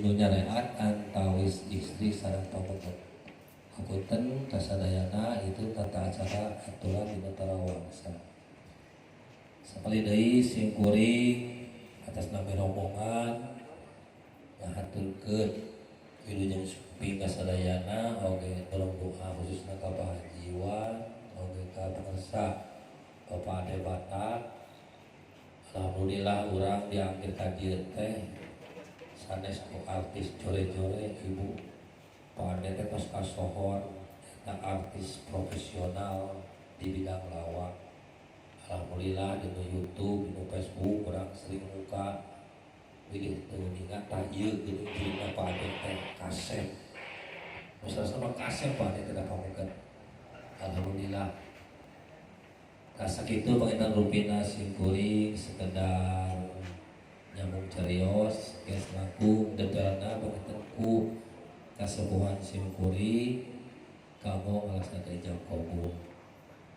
nu nyareat antawis istri sareng pameget. Hapunten kasadayana itu tata acara aturan dina tarawangsa. Sakali deui sim kuring atas nami rombongan ngahaturkeun wilujeng sumping kasadayana oge tolong doa khususna ka Pak Haji Iwan oge ka pangersa Bapak Ade Batak. Alhamdulillah urang diangkir ka dieu teh sanes ku artis jore-jore ibu Pak Ade teh tos kasohor eta artis profesional di bidang lawak. Alhamdulillah di YouTube, di Facebook urang sering muka bilih teu uninga tah ieu geuning cirina Pak Ade teh kasep. Misalnya sama kasep Pak Ade teh da pameget. Alhamdulillah. Tah sakitu panginten rupina simkuring sekedar nyambung carios geus langkung detailna panginten ku kasepuhan simkuring kanggo ngalaksanakeun ijab kabul.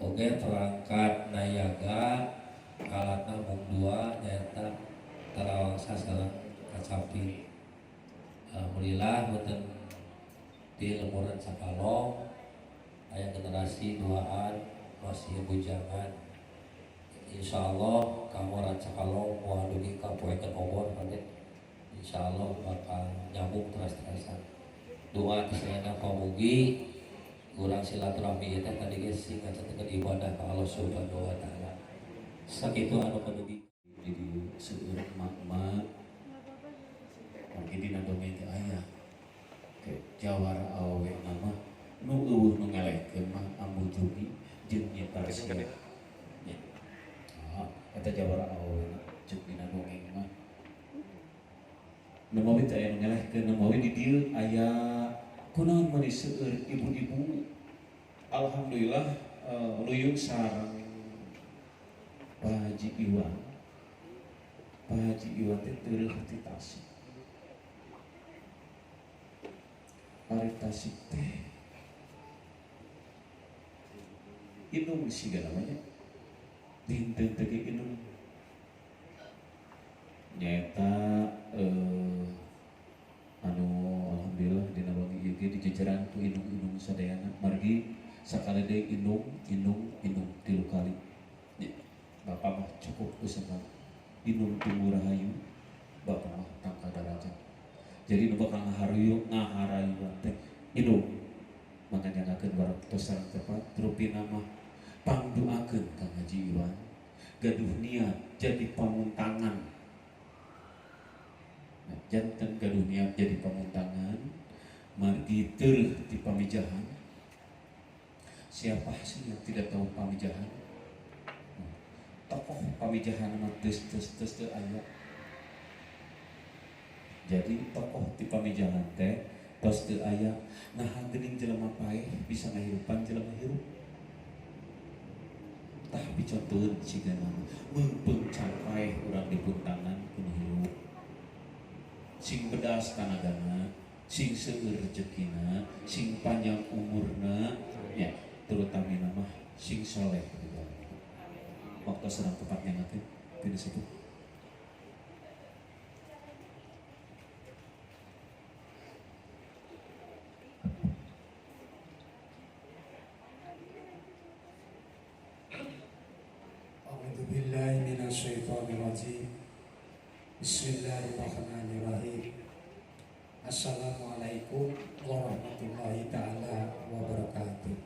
Oge perangkat nayaga alatna mung dua nyaeta tarawangsa sareng kacapi. Alhamdulillah boten di lemburan sakalong aya generasi duaan masih bujangan. Insyaallah kanggo Rancakalong moal dugi ka poekeun obor panten. Insyaallah bakal nyambung terus-terusan. Doa tisana pamugi urang silaturahmi ieu teh tadi ge sing ngacatekeun ibadah ka Allah Subhanahu wa taala. Sakitu anu kadugi di dieu seueur emak-emak mungkin dina dongeng teh aya ke jawara awewe mah nu eueuh nu ngelehkeun mah ambu jugi jeung nyitar sia. Nya. Ah, eta jawara awewe ceuk dina dongeng mah. Nu mawi teh aya nu ngelehkeun, nu mawi di dieu aya kunaon mah seueur ibu-ibu. Alhamdulillah luyung sareng Pak Haji Iwan. Pak Haji Iwan teh teureun ti Tasik. Ari Tasik teh inung siga namanya dinten teh inung nyaeta anu alhamdulillah dina wangi ieu ge dijejeran ku inung-inung sadayana margi sakali deui inung inung inung tilu kali. Nya, bapak mah cukup usaha inung tunggu rahayu bapak mah tangkal darajat. Jadi nu bakal ngaharuyu ngaharayuan teh inung maka nyanggakeun wartos sareng tepat rupina mah pangdoakeun Kang Haji Iwan gaduh niat jadi pamuntangan. Nah, janten gaduh niat jadi pamuntangan margi teureun ti pamijahan. Siapa sih yang tidak tahu pamijahan? Nah, tokoh pamijahan mah tes tes tes teu aya. Jadi tokoh ti pamijahan teh tos teu aya. Nah, geuning jelema paeh bisa ngahirupan jelema hirup. Tah piconteun sigana meungpeung capaeh urang dipuntangan ku nu hirup. Sing bedas tanagana, sing seueur rejekina, sing panjang umurna, ya terutamina mah sing soleh. Waktu sedang tepatnya nanti tidak sebut. A'udzubillahi minasyaitonirrajim. Bismillahirrahmanirrahim. Assalamualaikum warahmatullahi taala wabarakatuh.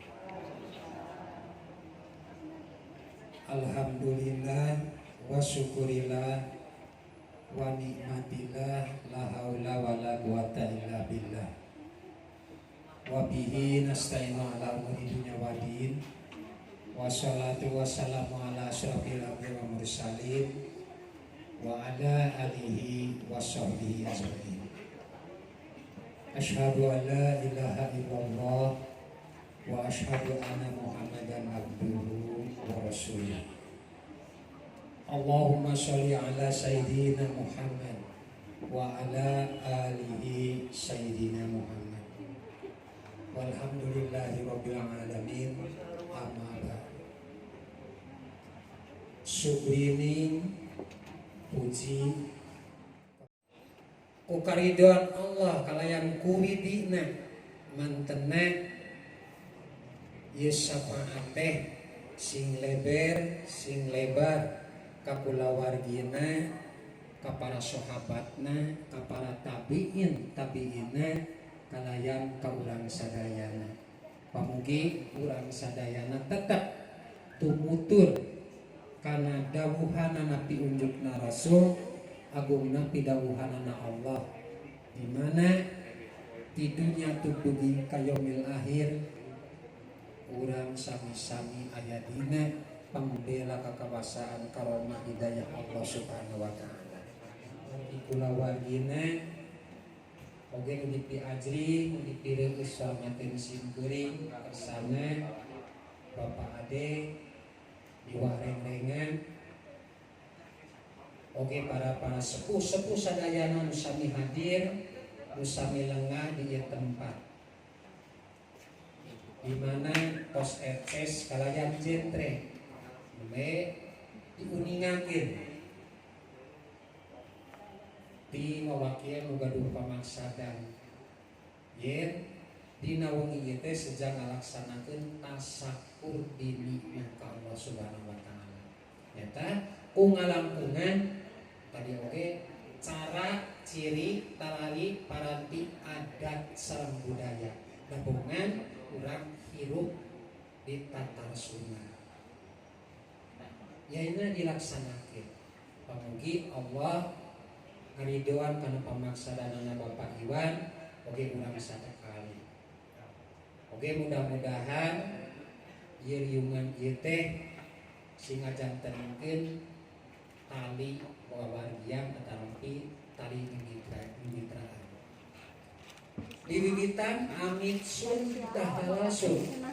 Alhamdulillah wa syukurillah wa nikmatillah la haula wa la quwata illa billah. Wa bihi nasta'inu ala umuri dunya wa din. Wassalatu wassalamu ala asyrafil anbiya'i wal mursalin wa ala alihi washabbihi ajmain. Asyhadu an la ilaha illallah wa asyhadu anna Muhammadan abduhu wa rasuluh. Allahumma sholli ala sayyidina Muhammad wa ala alihi sayyidina Muhammad. Walhamdulillahi rabbil alamin. Amma ba'd. Syukrining puji Ku karidoan Allah kalayan kuridina mantena ieu syafaat teh sing leber sing lebar ka kulawargina, ka para sahabatna, ka para tabiin tabiina, kalayan ka urang sadayana. Pamugi urang sadayana tetep tumutur kana dawuhanana piunjukna Rasul, agungna pidawuhanana Allah, di mana di dunya dugi ka yaumil akhir urang sami-sami aya dina pambela kakawasaan karomah hidayah Allah Subhanahu wa taala. Di kulawargina oge nu dipiajri, nu dipireueus salamateun simkuring kersana Bapak Ade diwareng-rengan oge para sepuh-sepuh sadayana nu sami hadir, nu sami lengah di ieu tempat, di mana pos RS kalayan jentre nembe diuningakeun di wawakian nu gaduh pamaksadan yen dina wengi ieu teh sejak ngalaksanakeun tasakur dini ka Allah Subhanahu wa taala. Nyata ku ngalangkungan tadi oge cara ciri talali paranti adat sareng budaya gabungan urang hirup di tatar sunnah. Yaina dilaksanakeun. Pamugi Allah ngaridoan kana pamaksadanana Bapak Iwan oge urang sadakali. Oge mudah-mudahan ieu riungan ieu teh sing ngajantenkeun tali wawargian atanapi tali mimitraan. Diwiwitan amit sun dahalasun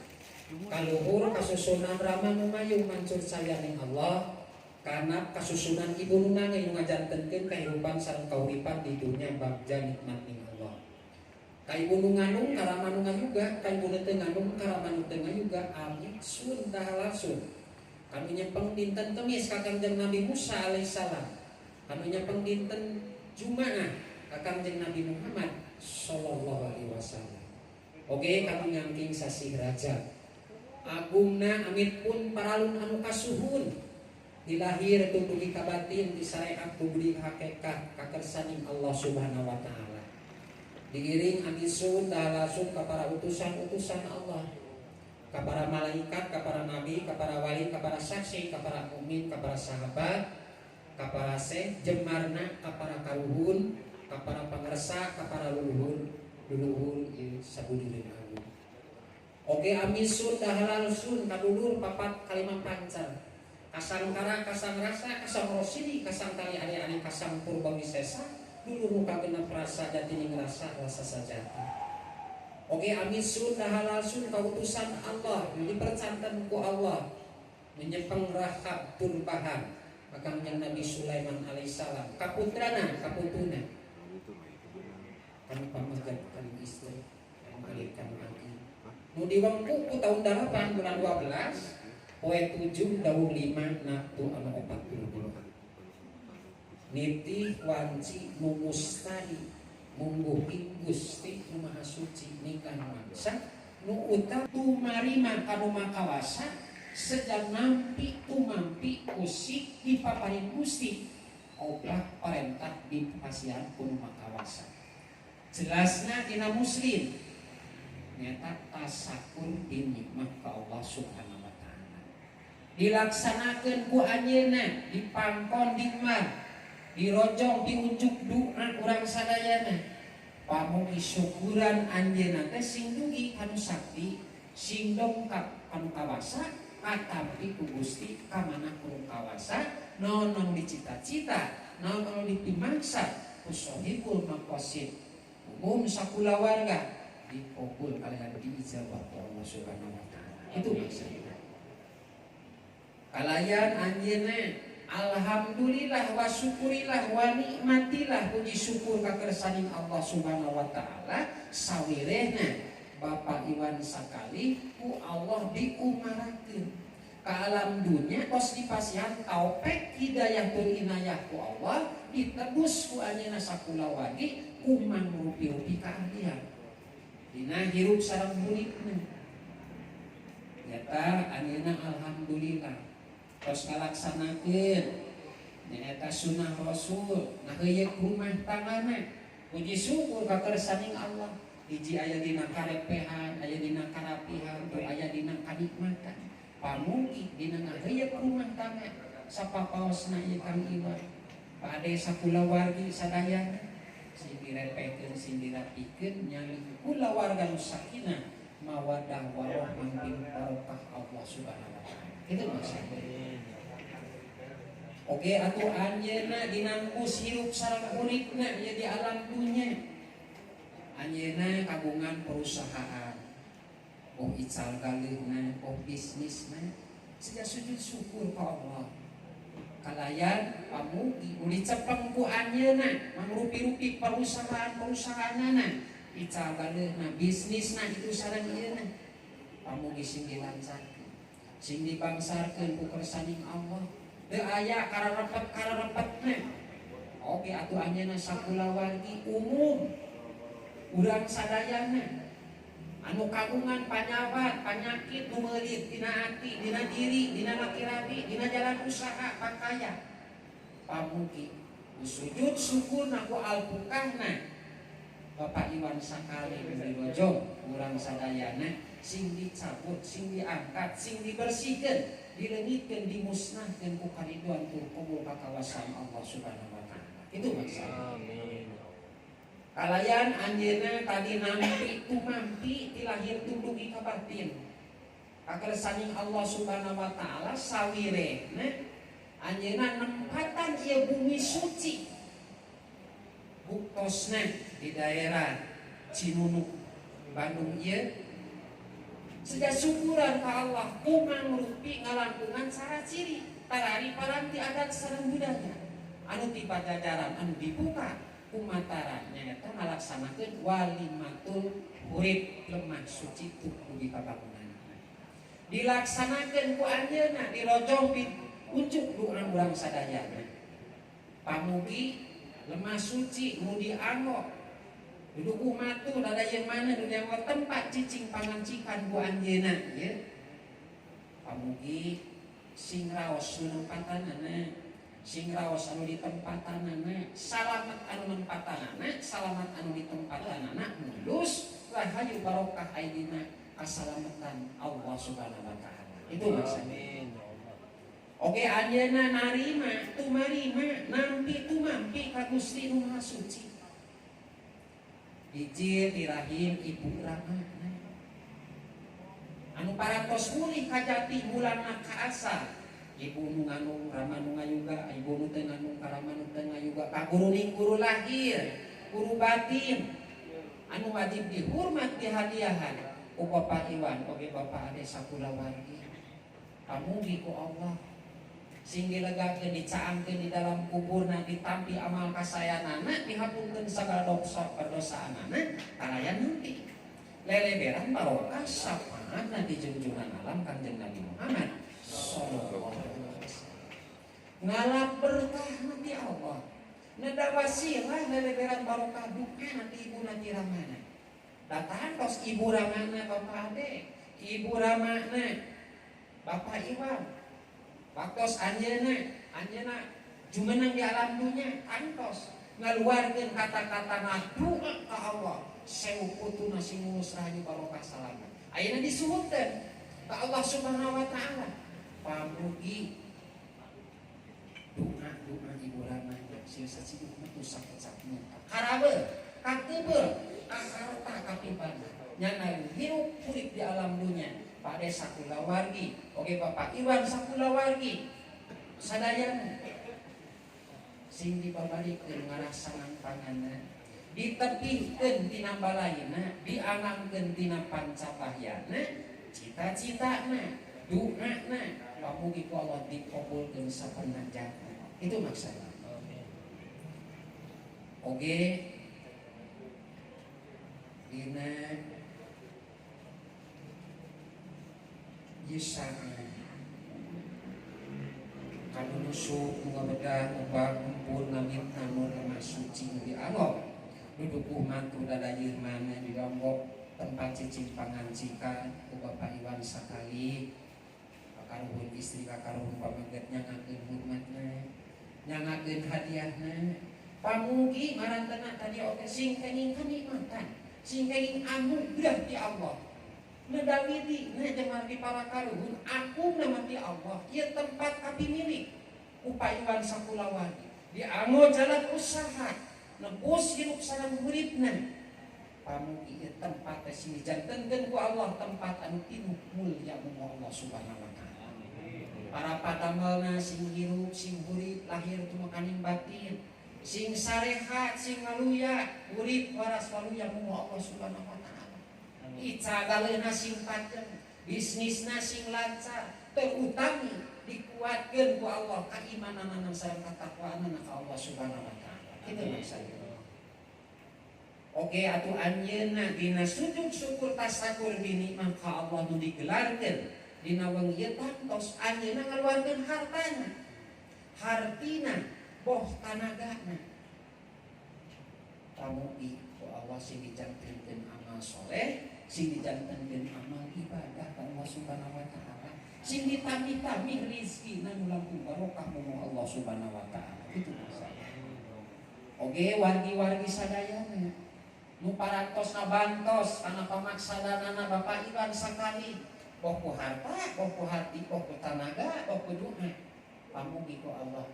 kaluhur kasusunan rama nu mayung mancur sayaning Allah karena kasusunan ibu nu nanging nu ngajantenkeun kahirupan sareng kauripan di dunya bagja nikmat ning Allah. Ka ibu nu ngandung ka rama nu ngayuga, ka ibu nu teu ngandung ka rama nu teu ngayuga, amit sun dahalasun. Kanu nyepeng dinten Kemis ka Kangjeng Nabi Musa alaihissalam, kanu nyepeng dinten Jumaah ka Kangjeng Nabi Muhammad sallallahu alaihi wasallam. Oge kanu nyangking sasih Rajab. Agungna amit pun paralun anu kasuhun dilahir dugi ka batin disareat dugi hakikat kakersaning Allah Subhanahu wa taala. Diiring amisun dahalasun ka para utusan-utusan Allah, ka para malaikat, ka para nabi, ka para wali, ka para saksi, ka para mukmin, ka para sahabat, ka para syekh, jemarna ka para karuhun, ka para pangersa, ka para luluhur, luluhur ieu sabudireun agung. Oge amisun dahalasun kadulur papat kalima pancar. Kasang kara, kasang rasa, kasang rosidi, kasang tali ari-ari, kasang purba wisesa, dulur nu kagenep rasa jati ning rasa rasa sajati. Oge amisun dahalasun kautusan Allah nu dipercanten ku Allah menyepeng Rahab turbahan maka menyang Nabi Sulaiman alaihissalam kaputrana kaputuna kanu pamegat kanu istri kanu alit kanu aki nu diwengku ku tahun 8 bulan 12 poe 7 dawuh 5 naktu anu 42 nitih wanci nu mustari mungguh ing Gusti nu Maha Suci nikah mangsa nu utang tumarima kanu makawasa sejak nampi tumampi usik dipaparin Gusti oblah parentah di pasian kuno makawasa. Jelasna dina muslim nyata tasakur dinikmah ka Allah Subhanahu wa taala. Dilaksanakeun ku anjeunna dipangkon dikmah dirojong diunjuk doa urang sadayana. Pamugi syukuran anjeunna teh sing dugi kanu sakti sing dongkap kanu kawasa katampi ku Gusti ka mana ku kawasa naon anu dicita-cita naon anu dipimaksa ku sohibul maqasid umum sakulawarga dikabul kalian diijabah ku Allah Subhanahu wa taala. Itu maksudnya. Kalayan anjeunna alhamdulillah wa syukurillah wa nikmatilah puji syukur kakersaning Allah Subhanahu wa taala sawirehna Bapak Iwan sakali ku Allah diumarakeun ka alam dunya kos dipasihan taufik hidayah tur inayah ku Allah ditebus ku anjeunna sakulawargi ku mangrupi-rupi kaahlian dina hirup sareng huripna. Nyata anjeunna alhamdulillah tos ngalaksanakeun nyaeta sunah Rasul ngaheuyeuk rumah tanggana. Puji syukur ka kersaning Allah hiji aya dina karepehan, aya dina karapihan, aya dina kanikmatan. Pamugi dina ngaheuyeuk rumah tangga sapapaosna ieu Kang Iwan. Pak Ade sakulawargi sadayana sing direpekeun sing dirapikeun nyali kulawarga nu sakinah mawaddah warahmah bin barokah Allah Subhanahu wa taala. Itu maksudnya. Oke atuh anjeunna dinangkus hirup sareng uripna ieu di alam dunya. Anjeunna kagungan perusahaan, boh ical galeuhna, boh bisnisna, siga sujud syukur ka Allah. Kalayan pamugi uli cepeng ku anjeunna mangrupi-rupi perusahaan-perusahaanana, ical galeuhna, bisnisna itu sareng ieuna. Pamugi sing dilancarkeun, sing dibangsarkeun ku kersaning Allah. Teu aya kararepet-kararepetna. Oke atuh anjeunna sakulawargi umum urang sadayana anu kagungan panyawat, panyakit nu meulit dina ati, dina diri, dina laki-laki, dina jalan usaha pakaya. Pamugi sujud syukurna ku alpukahna Bapak Iwan sakali dirojong urang sadayana sing dicabut, sing diangkat, sing dibersihkeun, dileungitkeun, dimusnahkeun ku kariduan tur kubur ka kawasan Allah Subhanahu wa taala. Itu maksudnya. Amin. Kalayan anjeunna tadi nampi tumampi ti lahir tulugi ka batin. Kakersaning Allah Subhanahu wa taala sawirehna anjeunna nempatan ieu bumi suci. Buktosna di daerah Cinunuk Bandung ieu sejak syukuran ka Allah kumangrupi ngalangkungan cara ciri tarari paranti adat sareng budaya anu ti pajajaran anu dibuka kumatara nyaeta ngalaksanakeun walimatul hurib lemah suci dugi ka bangunan dilaksanakeun ku anjeunna dirojong unjuk doa urang sadayana. Pamugi lemah suci nu dianggo duduk matu dada yang mana dunia tempat cicing pangancikan ku anjeunna ya. Pamugi sing raos nu nempatanana, sing raos anu ditempatanana, salamet anu nempatanana, salamet anu ditempatanana, mulus rahayu barokah aidina kasalametan Allah Subhanahu wa taala. Itu maksudnya. Oke anjeunna narima tumarima nampi tumampi ka Gusti Nu Maha Suci. Hiji di rahim ibu ramana anu parantos mulih ka jati mulana ka asal ibu nu ngandung rama nu ngayuga, ibu nu teu ngandung ka rama nu teu ngayuga, ka guruning guru lahir, guru batin anu wajib dihormat dihadiahan ku Bapak Iwan oge Bapak Ade sakulawargi. Pamugi ku Allah sing dilegakeun dicaangkeun di dalam kuburna ditampi amal kasayanana dihapunkeun sagala dosa perdosaanana kalayan nanti leleberan barokah syafaatna di junjungan alam Kanjeng Nabi Muhammad sallallahu alaihi wasallam. Ngalap berkah nanti Allah neda wasilah leleberan barokah duka nanti ibu nanti ramana datahan tos ibu ramana Bapak Ade, ibu ramana Bapak Iwan, waktos anjeunna, anjeunna jumeneng di alam dunya kantos ngaluarkeun kata-kata ngadoa ka Allah sewu putuna sing mulus rahayu barokah salamet. Ayeuna disuhunkeun ka Allah Subhanahu wa taala. Pamugi doa-doa ibu ramana sing sacieun metu sakit-sakitna. Karabeul, kakebeul, kaharta kapibana. Nyana hirup urip di alam dunya. Pak Ade sakulawargi, oke Bapak Iwan sakulawargi, sadayana sing dibabalikeun ngarasangan panganna, ditepihkeun tina balayna, diangamkeun tina pancapahyana, cita-citana, doana, pamugi ku Allah dikabulkeun sapenajatna. Itu maksudnya. Oke, dina Yesana Kanu nusuk nu ngabedah ubah kumpul ngaminta nur lemah suci nu dianggap dudukuh mantu dadayeuh mana di Lombok tempat cicing pangancikan ku Bapak Iwan sakali kakaruhun istri kakaruhun pameget nyangakeun hormatna nyangakeun hadiahna pamugi marantena tadi oge sing kenging kanikmatan sing kenging anugerah ti Allah nedawiti na jeung margi para karuhun aku nama ti Allah ieu tempat kapi milik upayuan sakulawargi dianggo jalan usaha nebus hirup sareng muridna pamugi ieu tempat teh sing dijantenkeun ku Allah tempat anu pinuh mulya mu Allah Subhanahu wa taala. Para padamelna sing hirup sing hurip lahir tumekaning batin sing sarehat sing waluya urip waras waluya mu Allah Subhanahu wa taala. Ica galeuna sing panjang, bisnisna sing lancar, terutami dikuatkeun ku Allah keimananana sareng katakwaanana ka Allah Subhanahu wa taala. Kitu maksudna. Oke atuh anjeunna dina sujud syukur tasakur binikmah ka Allah nu digelarkeun dina wengi ieu tangtos anjeunna ngaluarkeun hartana. Hartina boh tanagana. Pamugi ku Allah sing dijantenkeun amal soleh, sing dijantenkeun amal ibadah ka Allah Subhanahu wa taala, sing ditami-tami rezekina nu langkung barokah mu Allah Subhanahu wa taala. Kitu maksudna. Oge wargi-wargi sadayana nu parantos ngabantos kana pamaksadanana Bapak Iwan sakali boh ku harta, boh ku hati, boh ku tanaga, boh ku doa. Pamugi ku Allah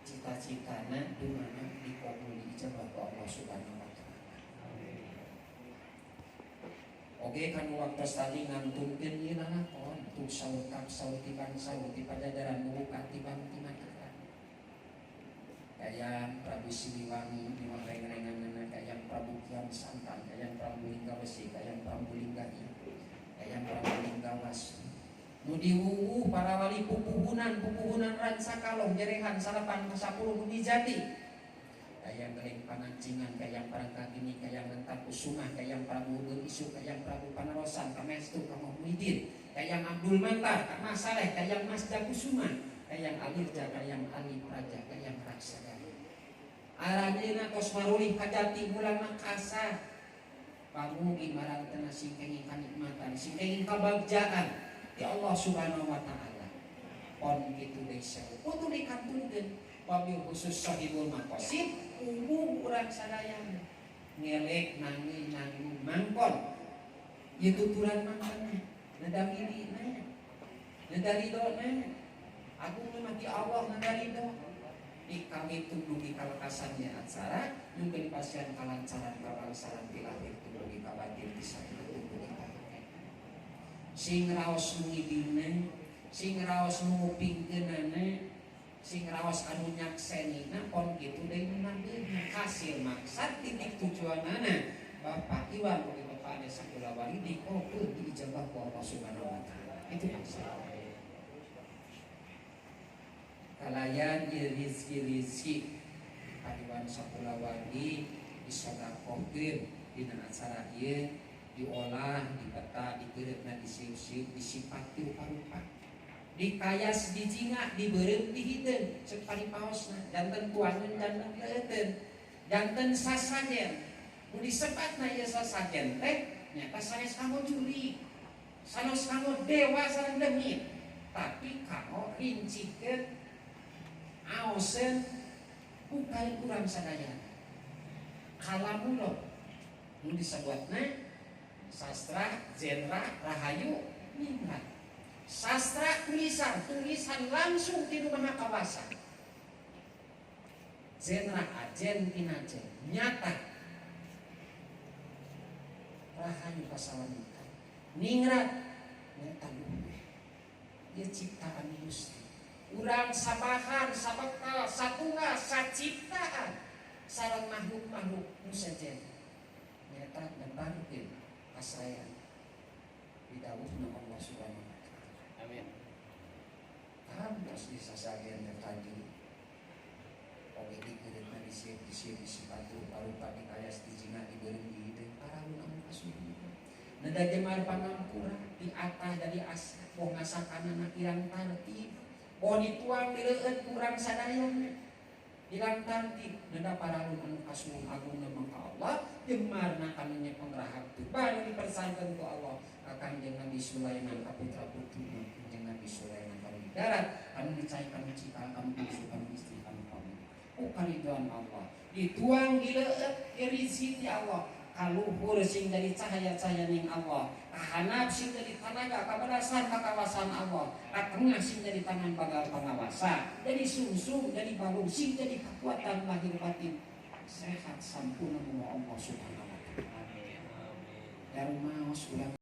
cita-citana dumana dikabul diijabah ku Allah Subhanahu wa taala. Oge kan waktu tadi ngantunkeun ieu lalakon tuh saur kapsaur ti bangsa ti Pajajaran buka ti bang ti Mataram. Kayang Prabu Siliwangi miwah reng-renganana kayang Prabu Kian Santang kayang Prabu Lingga Wesi kayang Prabu Lingga Ieu kayang Prabu Lingga Wastu. Nu diwuwuh para wali pupuhunan pupuhunan Rancakalong jerehan salapan 10 nu dijati. Kayang Geleng Pangancingan kayang Parangkagini kayang Lentar Kusumah kayang Prabu Ubeun Isu kayang Prabu Panarosan Kamestu Kamuhidin kayang Abdul Mantar Kamas Saleh kayang Mazda Kusuma kayang Alirja kayang Ali Praja kayang Raksagana. Aranjeunna tos marulih kajati bulan Makassar. Pamugi marantena sing kenging kanikmatan sing kenging kabagjaan ti Allah Subhanahu wa taala. Pon kitu deui sewu kudu dikantunkeun wabil khusus sahibul maqasid umum urang sadayana ngelek nangi nanggung mangkon ieu tuturan mangkon neda milina neda ridona agung mah ti Allah neda ridho di kami dugi kalekasan nya acara nyungkeun pasian kalancaran kabangsaran ti lahir dugi ka batin ti sakit dugi ka sing raos nu ngidina sing raos nu ngupingkeunana sing raos anu nyaksenina pon kitu deui nu hasil maksad titik tujuanana Bapak Iwan ugi Bapak Ade Sakulawari dikabul diijabah ku Allah Subhanahu wa taala. Itu maksud. Kalayan ieu rizki-rizki Pak Iwan Sakulawari disodakohkeun dina acara ieu diolah, dipeta, digeureutna, disiuk-siuk, disipati rupa-rupa. Dikayas dijinga, dibeureum, dihideun, ceuk paripaosna, janten tuangeun, janten leuteun, janten sasajen. Nu disebatna ieu sasajen teh nyata sanes kanggo juri, sanes kanggo dewa sareng demit, tapi kanggo rincikeun aoseun bukai urang sadayana. Kalamullah nu disebutna sastra genre rahayu ningrat. Sastra tulisan, tulisan langsung ti nu Maha Kawasa. Genre ajen tinajen nyata rahayu kasawanita. Ningrat nyata luhur. Ieu ciptaan Gusti. Urang sabahan, sabekal, satunggal, saciptaan sareng makhluk-makhluk nu sejen. Nyata nembarkeun kasaean didawuhna Allah Subhanahu wa taala. Amin. Terus disasageun teh tadi. Oge digeureutna disieu-disieu disipatu parupa dikayas dijinga dibeureum dihideung paralun anu kasurga. Neda jemar pangampura di atah dari asa boh ngasakanana kirang tartib Boh dituang dileueut kurang sadaya dilantanti neda paralun anu kasuhun agungna mangka Allah jemarna kanu nya pengrahap teu baru dipersaingkeun ku Allah ka Kangjeng Nabi Sulaiman ka putra putri Kangjeng Nabi Sulaiman kanu di darat kanu dicai kanu cikal kanu bungsu kanu istri kanu pamit ku karidoan Allah dituang dileueut rizki ti Allah kaluhur sing jadi cahaya-cahaya ning Allah kahanap sing jadi tanaga kabalasan kakawasan Allah katengah sing jadi tangan bagal pangawasa jadi sungsung jadi balung sing jadi kekuatan lahir batin sehat sampurna mu Allah Subhanahu wa taala. Darumaos urang